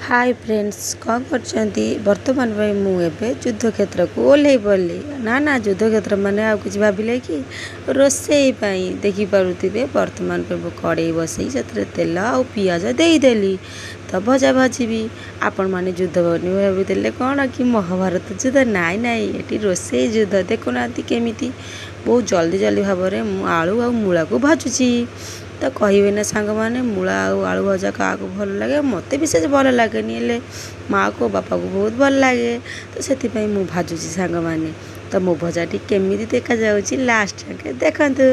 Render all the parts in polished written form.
High friends, କ'ଣ କରୁଛନ୍ତି? ବର୍ତ୍ତମାନ ପାଇଁ ମୁଁ ଏବେ ଯୁଦ୍ଧକ୍ଷେତ୍ରକୁ ଓହ୍ଲେଇ ପଡ଼ିଲି। ନା ନା, ଯୁଦ୍ଧକ୍ଷେତ୍ର ମାନେ ଆଉ କିଛି ଭାବିଲେ କି? ରୋଷେଇ ପାଇଁ ଦେଖିପାରୁଥିବେ, ବର୍ତ୍ତମାନ ପାଇଁ ମୁଁ କଡ଼େଇ ବସେଇ ସେଥିରେ ତେଲ ଆଉ ପିଆଜ ଦେଇଦେଲି, ତ ଭଜା ଭାଜିବି। ଆପଣମାନେ ଯୁଦ୍ଧ ବୋଲି ଭାବିଦେଲେ କ'ଣ କି ମହାଭାରତ ଯୁଦ୍ଧ? ନାଇଁ ନାଇଁ, ଏଠି ରୋଷେଇ ଯୁଦ୍ଧ। ଦେଖୁନାହାନ୍ତି କେମିତି ବହୁତ ଜଲ୍ଦି ଜଲ୍ଦି ଭାବରେ ମୁଁ ଆଳୁ ଆଉ ମୂଳାକୁ ଭାଜୁଛି। ତ କହିବେ ନା ସାଙ୍ଗମାନେ, ମୂଳା ଆଉ ଆଳୁ ଭଜା କାହାକୁ ଭଲ ଲାଗେ? ମୋତେ ବିଶେଷ ଭଲ ଲାଗେନି, ହେଲେ ମାଆକୁ ବାପାକୁ ବହୁତ ଭଲ ଲାଗେ, ତ ସେଥିପାଇଁ ମୁଁ ଭାଜୁଛି ସାଙ୍ଗମାନେ। ତ ମୋ ଭଜାଟି କେମିତି ଦେଖାଯାଉଛି ଲାଷ୍ଟ ଯାକେ ଦେଖନ୍ତୁ।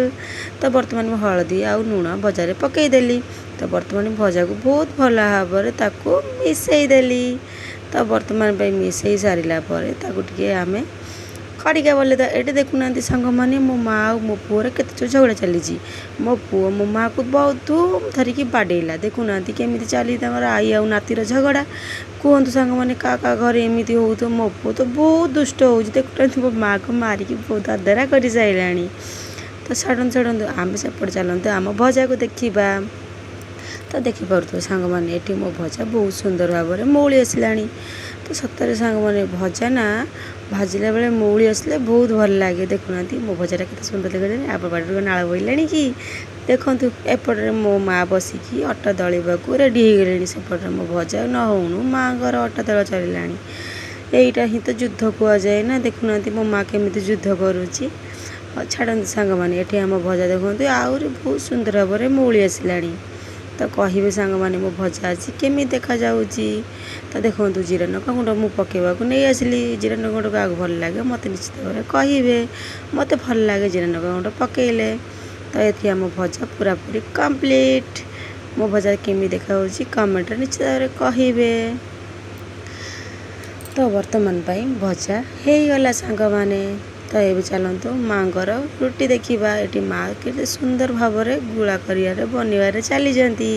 ତ ବର୍ତ୍ତମାନ ମୁଁ ହଳଦୀ ଆଉ ଲୁଣ ଭଜାରେ ପକାଇଦେଲି। ତ ବର୍ତ୍ତମାନ ଭଜାକୁ ବହୁତ ଭଲ ଭାବରେ ତାକୁ ମିଶାଇ ଦେଲି। ତ ବର୍ତ୍ତମାନ ପାଇଁ ମିଶାଇ ସାରିଲା ପରେ ତାକୁ ଟିକେ ଆମେ ଖଡ଼ିକା ବୋଲେ। ତ ଏଠି ଦେଖୁନାହାନ୍ତି ସାଙ୍ଗମାନେ, ମୋ ମା ଆଉ ମୋ ପୁଅର କେତେ ଜୋର ଝଗଡ଼ା ଚାଲିଛି। ମୋ ପୁଅ ମୋ ମାଆକୁ ବହୁତ ଧୁମ୍ ଧରିକି ବାଡ଼େଇଲା। ଦେଖୁନାହାନ୍ତି କେମିତି ଚାଲିଛି ତାଙ୍କର ଆଈ ଆଉ ନାତିର ଝଗଡ଼ା। କୁହନ୍ତୁ ସାଙ୍ଗମାନେ, କାହା କାହା ଘରେ ଏମିତି ହେଉଥିବ? ମୋ ପୁଅ ତ ବହୁତ ଦୁଷ୍ଟ ହେଉଛି। ଦେଖୁନାହାନ୍ତି, ମୋ ମାଆକୁ ମାରିକି ବହୁତ ଅଧରା କରିସାରିଲାଣି। ତ ଛାଡ଼ନ୍ତୁ ଛାଡ଼ନ୍ତୁ, ଆମେ ସେପଟେ ଚାଲନ୍ତୁ, ଆମ ଭଜାକୁ ଦେଖିବା। ତ ଦେଖିପାରୁଥିବ ସାଙ୍ଗମାନେ, ଏଠି ମୋ ଭଜା ବହୁତ ସୁନ୍ଦର ଭାବରେ ମଉଳି ଆସିଲାଣି। ତ ସତରେ ସାଙ୍ଗମାନେ, ଭଜା ନା ଭାଜିଲା ବେଳେ ମଉଳି ଆସିଲେ ବହୁତ ଭଲ ଲାଗେ। ଦେଖୁନାହାନ୍ତି ମୋ ଭଜାଟା କେତେ ସୁନ୍ଦର ଦେଖାଯାଉନି? ଆପଣ ପାଟିରୁ ନାଳ ବୋହିଲାଣି କି? ଦେଖନ୍ତୁ, ଏପଟରେ ମୋ ମା ବସିକି ଅଟା ଦଳିବାକୁ ରେଡ଼ି ହେଇଗଲେଣି। ସେପଟରେ ମୋ ଭଜା ନ ହଉଣୁ ମାଆଙ୍କର ଅଟା ଦଳା ଚାଲିଲାଣି। ଏଇଟା ହିଁ ତ ଯୁଦ୍ଧ କୁହାଯାଏ ନା? ଦେଖୁନାହାନ୍ତି ମୋ ମା କେମିତି ଯୁଦ୍ଧ କରୁଛି। ହଉ ଛାଡ଼ନ୍ତୁ ସାଙ୍ଗମାନେ, ଏଠି ଆମ ଭଜା ଦେଖନ୍ତୁ ଆହୁରି ବହୁତ ସୁନ୍ଦର ଭାବରେ ମଉଳି ଆସିଲାଣି। ତ କହିବେ ସାଙ୍ଗମାନେ, ମୋ ଭଜା ଆଜି କେମିତି ଦେଖାଯାଉଛି? ତ ଦେଖନ୍ତୁ, ଜିରା ଲଙ୍କା ଗୁଣ୍ଡ ମୁଁ ପକାଇବାକୁ ନେଇ ଆସିଲି। ଜିରା ଲଙ୍କା ଗୁଣ୍ଡ କାହାକୁ ଭଲ ଲାଗେ ମୋତେ ନିଶ୍ଚିତ ଭାବରେ କହିବେ। ମୋତେ ଭଲ ଲାଗେ ଜିରା ଲଙ୍କା ଗୁଣ୍ଡ ପକାଇଲେ। ତ ଏଠି ଆମ ଭଜା ପୁରାପୁରି କମ୍ପ୍ଲିଟ୍। ମୋ ଭଜା କେମିତି ଦେଖାଯାଉଛି କମେଣ୍ଟରେ ନିଶ୍ଚିତ ଭାବରେ କହିବେ। ତ ବର୍ତ୍ତମାନ ପାଇଁ ଭଜା ହେଇଗଲା ସାଙ୍ଗମାନେ। ତ ଏବେ ଚାଲନ୍ତୁ ମାଆଙ୍କର ରୁଟି ଦେଖିବା। ଏଠି ମା କେତେ ସୁନ୍ଦର ଭାବରେ ଗୁଳା କରିବାରେ ବନେଇବାରେ ଚାଲିଛନ୍ତି।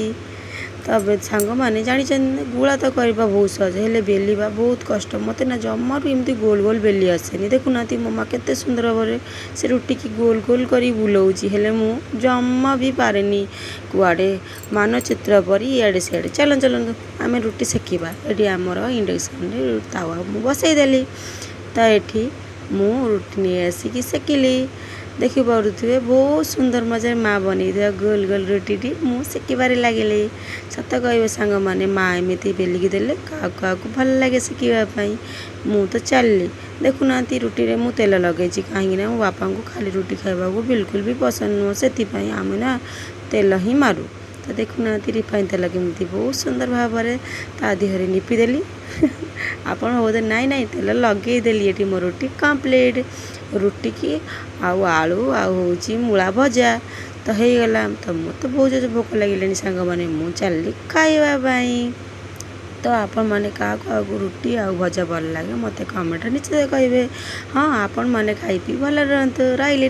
ତବେ ସାଙ୍ଗମାନେ ଜାଣିଛନ୍ତି, ଗୁଳା ତ କରିବା ବହୁତ ସହଜ, ହେଲେ ବେଲିବା ବହୁତ କଷ୍ଟ। ମୋତେ ନା ଜମାରୁ ଏମିତି ଗୋଲ ଗୋଲ ବେଲି ଆସେନି। ଦେଖୁନାହାନ୍ତି ମୋ ମା କେତେ ସୁନ୍ଦର ଭାବରେ ସେ ରୁଟିକି ଗୋଲ ଗୋଲ କରି ବୁଲଉଛି, ହେଲେ ମୁଁ ଜମା ବି ପାରେନି। କୁଆଡ଼େ ମାନଚିତ୍ର ପରି ଇଆଡ଼େ ସିଆଡ଼େ। ଚାଲନ୍ତୁ ଚାଲନ୍ତୁ, ଆମେ ରୁଟି ସେକିବା। ଏଠି ଆମର ଇଣ୍ଡକ୍ସନରେ ତାୱା ମୁଁ ବସେଇଦେଲି। ତ ଏଠି ମୁଁ ରୁଟି ନେଇ ଆସିକି ସେକିଲି। ଦେଖିପାରୁଥିବେ, ବହୁତ ସୁନ୍ଦର ମଜାରେ ମା ବନେଇଥିବା ଗୋଲ ଗୋଲ ରୁଟିଟି ମୁଁ ସେକିବାରେ ଲାଗିଲି। ସତ କହିବେ ସାଙ୍ଗମାନେ, ମା ଏମିତି ବେଲିକି ଦେଲେ କାହାକୁ କାହାକୁ ଭଲ ଲାଗେ ସେକିବା ପାଇଁ? ମୁଁ ତ ଚାଲିଲି। ଦେଖୁନାହାନ୍ତି, ରୁଟିରେ ମୁଁ ତେଲ ଲଗେଇଛି, କାହିଁକିନା ମୋ ବାପାଙ୍କୁ ଖାଲି ରୁଟି ଖାଇବାକୁ ବିଲକୁଲ ବି ପସନ୍ଦ ନୁହଁ। ସେଥିପାଇଁ ଆମେ ନା ତେଲ ହିଁ ମାରୁ। ତ ଦେଖୁନାହାନ୍ତି ରିଫାଇନ୍ ତେଲ କେମିତି ବହୁତ ସୁନ୍ଦର ଭାବରେ ତା ଦେହରେ ନିପିଦେଲି। ଆପଣ ବୋଧେ ନାଇଁ ନାଇଁ, ତେଲ ଲଗେଇଦେଲି। ଏଠି ମୋ ରୁଟି କମ୍ପ୍ଲିଟ୍। ରୁଟିକି ଆଉ ଆଳୁ ଆଉ ହେଉଛି ମୂଳା ଭଜା ତ ହେଇଗଲା। ତ ମୋତେ ବହୁତ ଜୋର ଭୋକ ଲାଗିଲାଣି ସାଙ୍ଗମାନେ, ମୁଁ ଚାଲିଲି ଖାଇବା ପାଇଁ। ତ ଆପଣମାନେ କାହାକୁ କାହାକୁ ରୁଟି ଆଉ ଭଜା ଭଲ ଲାଗେ ମୋତେ କମେଣ୍ଟରେ ନିଶ୍ଚିତ କହିବେ। ହଁ, ଆପଣମାନେ ଖାଇ ପିଇ ଭଲରେ ରୁହନ୍ତୁ। ରହିଲି।